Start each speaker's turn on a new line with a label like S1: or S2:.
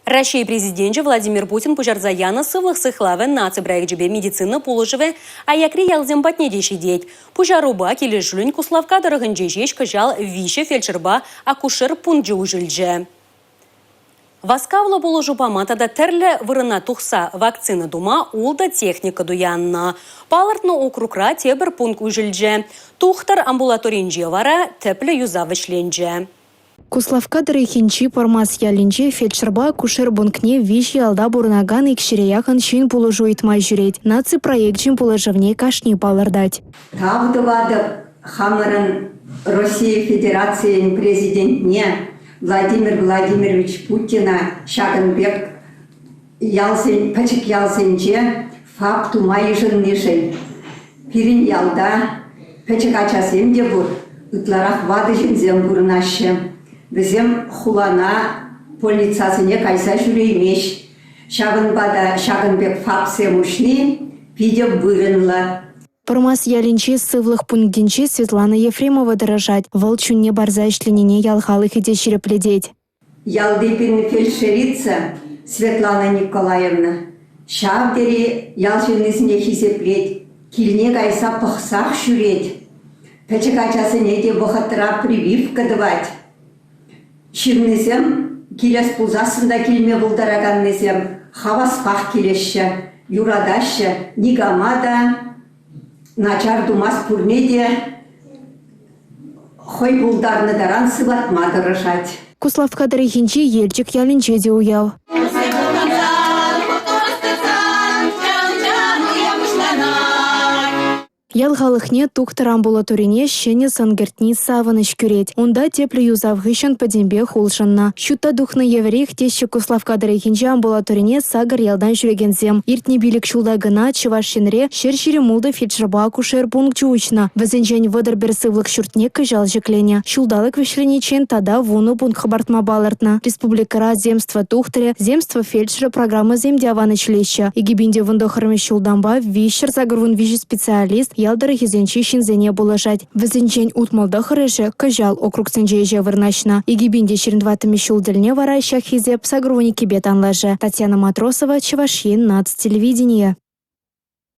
S1: Раҫҫей Президенчӗ Владимир Путин пуҫарса янӑ сывлӑх сыхлавӗ наци проекчӗпе медицина пулӑшӑвӗ аякри ялсем патне те ҫитет. Пуҫарупа килӗшӳллӗн Куславкка тӑрӑхӗнче ҫеҫ кӑҫал виҫӗ фельдшерпа акушер пункчӗ уҫӑлчӗ. Васкавлӑ пулӑшу пама тата тӗрлӗ вырӑна тухса вакцина тума ултӑ техника туяннӑ. Палӑртнӑ округра тепӗр пункт уҫӑлчӗ. Тухтӑр амбулаторинче вара тӗплӗ юсав вӗҫленчӗ.
S2: Куславкка тӑрӑхӗнчи Пӑрмас ялӗнче фельдшерпа акушер пунктне виҫ ялта пурӑнакан икҫӗре яхӑн ҫын пулӑшу ыйтма ҫӳрет. Наци проекчӗн пулӑшӑвне кашни палӑртать.
S3: Тав тӑватӑп хамӑрӑн Россия Федерацийӗн Президентне Владимир Владимирович Путина ҫакӑн пек ялсен, пӗчӗк ялсенче ФАП тума йышӑннишӗн. Пирӗн ялта пӗчӗк ачасем те пур, ытларах ватӑ ҫынсем пурӑнаҫҫӗ. Вӗсем хулана, больницасене кайса ҫӳреймест. Ҫавӑнпа та ҫакӑн пек ФАПсем уҫни питӗ вырӑнлӑ.
S2: Пӑрмас ялӗнчи сывлӑх пунктӗнче Светлана Ефремова тӑрӑшать. Вӑл чунне парса ӗҫленине ял халӑхӗ те ҫирӗплетет.
S3: Ялти пирӗн фельдшерица Светлана Николаевна ҫав тери ял ҫыннисене хисеплет, килне кайса пӑхсах ҫӳрет. Пӗчӗк ачасене те вӑхӑтра прививка тӑвать. Ҫыннисем килес пулсассӑн та килме пултараканнисем хаваспах килеҫҫӗ, юратаҫҫӗ, никама та начар тумасть пурне те хӑй пултарнӑ таран сыватма тӑрӑшать.
S2: Куславкка тӑрӑхӗнчи Елчӗк ялӗнче те уяв. Ял халӑхне тухтӑр амбулаторине ҫӗнӗ сӑн кӗртни савӑнӑҫ кӳрет. Унта тӗплӗ юсав хыҫҫӑн пӗтӗмпех улшӑннӑ. Ҫутта тухнӑ евӗрех теҫҫӗ Куславкка тӑрӑхӗнчи амбулаторине сакӑр ялтан ҫӳрекенсем. Иртнӗ пилӗк ҫулта кӑна Чӑваш Енре 126 фельдшерпа акушер пункчӗ уҫнӑ. Вӗсенчен 31 сывлӑх ҫуртне кӑҫал ҫӗкленӗ. Ҫулталӑк вӗҫлениччен тата вунӑ пункт хӑпартма палӑртнӑ. Республикӑра «Земство тухтӑрӗ», «Земство фельдшерӗ» программӑсем те аван ӗҫлеҫҫӗ. 2019 ҫултанпа 383 специалист ял тӑрӑхӗсенчи ҫынсене пулӑшать. Вӗсенчен 69-ӗшӗ кӑҫал округсенче ӗҫе вырнаҫнӑ. 2024 ҫул тӗлне вара ҫак хисеп 82-пе танлашӗ. Татьяна Матросова, Чӑваш Ен наци телевиденийӗ.